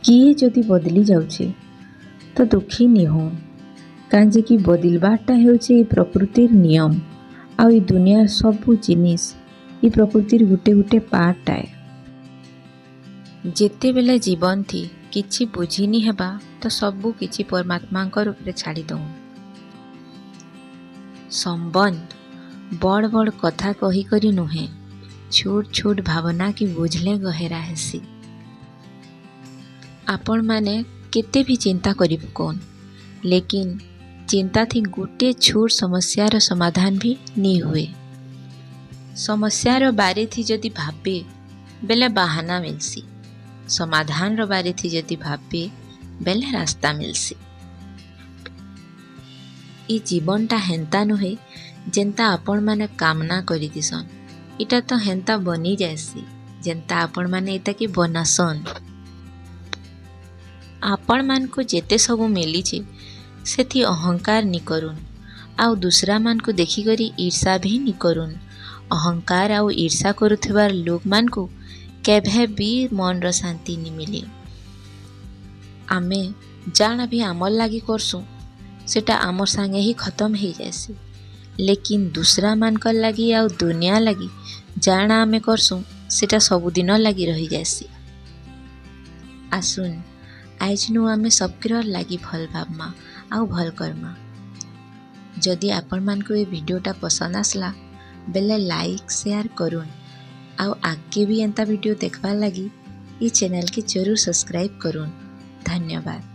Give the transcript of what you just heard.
କିଏ ଯଦି ବଦଲି ଯାଉଛେ ତ ଦୁଃଖୀ ନି ହଉନ୍, କାଁଜେ କି ବଦଲବାରଟା ହେଉଛେ ଇ ପ୍ରକୃତିର ନିୟମ। ଆଉ ଇ ଦୁନିଆର ସବୁ ଜିନିଷ୍ ଇ ପ୍ରକୃତିର ଗୁଟେ ଗୁଟେ ପାର୍ଟଟାଏ। ଯେତେବେଲେ ଜୀବନ ଥି କିଛି ବୁଝି ନି ହେବା ତ ସବୁ କିଛି ପରମାତ୍ମାଙ୍କର ଉପରେ ଛାଡ଼ି ଦଉନ୍। ସମ୍ବନ୍ଧ ବଡ଼ ବଡ଼ କଥା କହିକରି ନୁହେଁ, ଛୋଟ ଛୋଟ ଭାବନା କି ବୁଝଲେ ଗହେରା ହେସି। ଆପଣମାନେ କେତେ ବି ଚିନ୍ତା କରି ପକଉନ୍, ଲେକିନ୍ ଚିନ୍ତା ଥି ଗୁଟେ ଛୋଟ ସମସ୍ୟାର ସମାଧାନ ବି ନି ହୁଏ। ସମସ୍ୟାର ବାରେଥି ଯଦି ଭାବବେ ବେଲେ ବାହାନା ମିଲ୍ସି, ସମାଧାନର ବାରେଥି ଯଦି ଭାବବେ ବେଲେ ରାସ୍ତା ମିଲ୍ସି। ଇ ଜୀବନଟା ହେନ୍ତା ନୁହେଁ ଯେନ୍ତା ଆପଣମାନେ କାମନା କରିଥିସନ୍, ଇଟା ତ ହେନ୍ତା ବନି ଯାଏସି ଯେନ୍ତା ଆପଣମାନେ ଇତାକେ ବନାସନ୍। ଆପଣମାନଙ୍କୁ ଯେତେ ସବୁ ମିଲିଛେ, ସେଥି ଅହଙ୍କାର ନି କରୁନ୍ ଆଉ ଦୁସରାମାନଙ୍କୁ ଦେଖିକରି ଈର୍ଷା ଭି ନି କରୁନ୍। ଅହଙ୍କାର ଆଉ ଈର୍ଷା କରୁଥିବାର ଲୋକମାନଙ୍କୁ କେଭେ ବି ମନର ଶାନ୍ତି ନି ମିଲେ। ଆମେ ଜାଣା ବି ଆମର୍ ଲାଗି କରସୁଁ, ସେଟା ଆମର୍ ସାଙ୍ଗେ ହିଁ ଖତମ୍ ହେଇଯାଏସି, ଲେକିନ୍ ଦୁସରାମାନଙ୍କର ଲାଗି ଆଉ ଦୁନିଆ ଲାଗି ଜାଣା ଆମେ କରସୁଁ, ସେଟା ସବୁଦିନ ଲାଗି ରହିଯାଏସି। ଆସୁନ୍, ଆଏଜ୍ ନୁ ଆମେ ସବକିରର୍ ଲାଗି ଭଲ୍ ଭାବମା ଆଉ ଭଲ୍ କର୍ମା। ଯଦି ଆପଣମାନଙ୍କୁ ଏ ଭିଡ଼ିଓଟା ପସନ୍ଦ ଆସିଲା ବେଲେ ଲାଇକ୍, ସେୟାର କରୁନ୍ ଆଉ ଆଗକେ ବି ଏନ୍ତା ଭିଡ଼ିଓ ଦେଖବାର୍ ଲାଗି ଇ ଚ୍ୟାନେଲ୍କେ ଜରୁର ସବସ୍କ୍ରାଇବ୍ କରୁନ୍। ଧନ୍ୟବାଦ।